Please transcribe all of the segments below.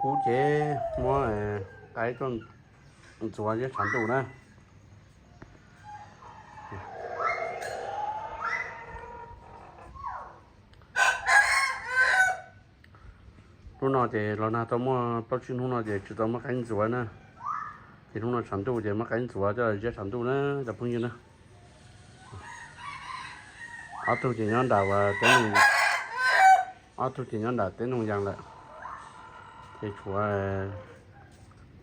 Kub ces muab qaib tuaj ntxuav ziab tshav ntuj na. Hnub no ces los nag tau muaj plaub tsib hnub no ces tsis tau muab qaib ntxuav na. Ces hnub no tshav ntuj ces muab qaib ntxuav coj ziab tshav ntuj na cov phooj ywg na. Ob tug ces nyob nram teb, ob tug ces nyob nram teb Noog Yas lawm. Ces tshuav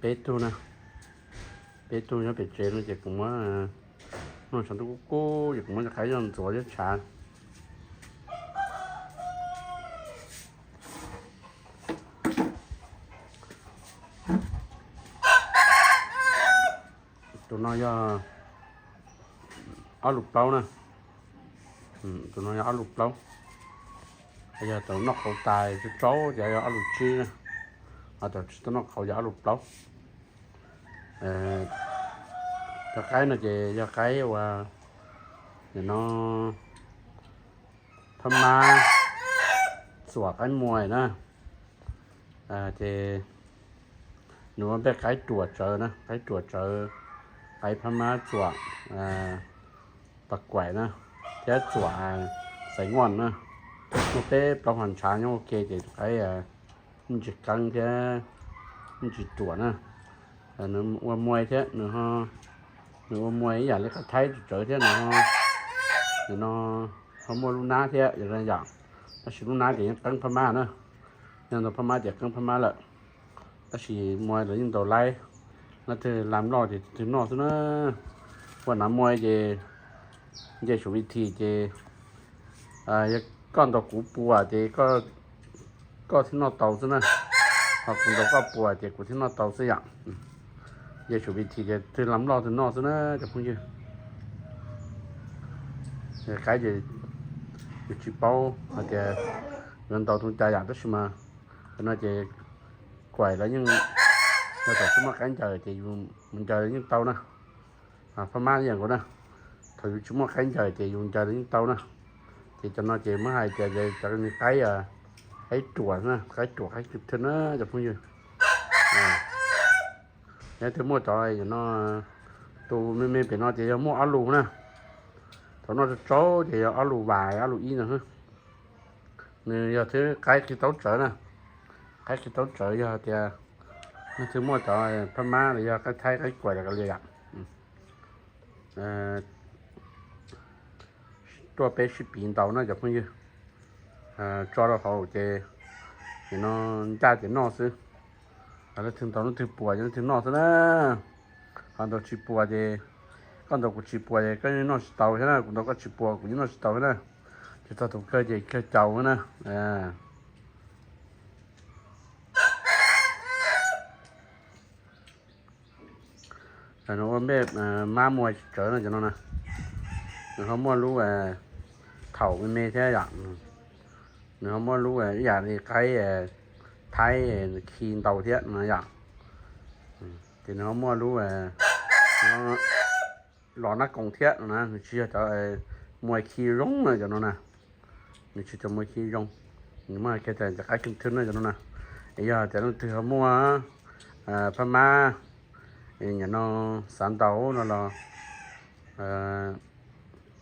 peb tug na, peb tug nyob pem tsev no ces kuv muab, hnub no tshav ntuj kub kub ces kuv muab cov qaib coj ntxuav ziab tshav. Tus no yog ob lus plaub na. Tus no yog ob lus plaub. Yog tau noj qauv tas tsaub tsaub ces yog ob lus tsib na. Ho tau tsis tau noj qauv yog ob lus plaub. Cov qaib no ces yog qaib uas nim no phab mab txuam qaib muas na. Ces nws ua npej qaib ruam tsawv na, qaib ruam tsawv, qaib phab mab txuam pas kuam na, thiab txuam xaiv nkuaj na. Muaj peb plaub hom ntshav nyob ua ke ces tus qaib me ntsis qeeb thiab me ntsis ruam na. Nws ua muas thiab, nws ua muas ib yam li qaib thaib tsawv thiab no, nws no ho muaj lub nab thiab yom. Tab sis lub nab ces yeej qeeb phab mab na, yog ntau phab mab ces qeeb phab mab lawm. Tab sis muas los yeej ntaus laib, leej twg lam loj ces twg noj xwb na. Ua nav muas ces nce su vi thi ces yog koj ntaus kuv pua ces koj thiaj noj tau xwb na. Ho kuv ntaus koj pua ces kuv thiaj noj tau xwb yom. Nce su vi thi ces twg lam loj twg noj xwb na cov phooj ywg. Qaib ces yus tsis paub hais tias yuav ntaus tau cas yom, tab sis mas no ces kuam los yeej, yog thaum tsis muaj qaib ncaws ces yus mus ncaws los yeej tau na. Phab mab ib yam nkaus na, thaum yus tsis muaj qaib ncaws ces yus ncaws los yeej tau na. Ces cov no ces muab hais tias cov qaib, qaib ruam na, qaib ruam qaib kws thwj na cov phooj ywg. Yog twg muaj cov no, tus me me pem no ces yog muaj ob lus na. Thaum noj tsaub tsaub ces yog ob lus vas ob lus ib no xwb. Nws yog thwb qaib qhib taub tsawv na. Qaib qhib taub tsawv yog tias leej twg muaj cov phab mab los yog qaib thaib qaib kuam los kav liam yom, tuaj peb sib piv ntaus na cov phooj ywg. Tso rau hauv ces no ncaj ces noj xwb. Leej twg ntaus leej twg puas ces leej twg noj xwb na. Ho ntaus tsis puas ces, koj ntaus kuv tsis puas ces koj yeej noj tsis tau thiab na, kuv ntaus koj tsis puas kuv yeej noj tsis tau thiab na. Tsis txog tus kawg ces kawg caus na. Ua npej mab muas tsawv no cov no na. Nws ho muaj lub thaum me me thiab yom. Nws ho muaj lub ib yam li qaib thaib nws khi ntau thiab no yom. Ces nws ho muaj lub los nab koos thiab no na, nws tsis yog cov muas khi zoo na cov no na. Nws tsis cov muas khi zoo. Nws muaj hais kiag tias cov qaib kws thwj na cov no na. Es yog tias leej twg ho muaj phab mab, nyiam no xav ntaus no los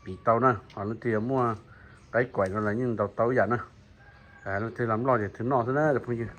piv tau na, ho leej twg ho muaj qaib kuam no los yeej ntaus tau ib yam na. Leej twg lam loj ces twg noj xwb na cov phooj ywg.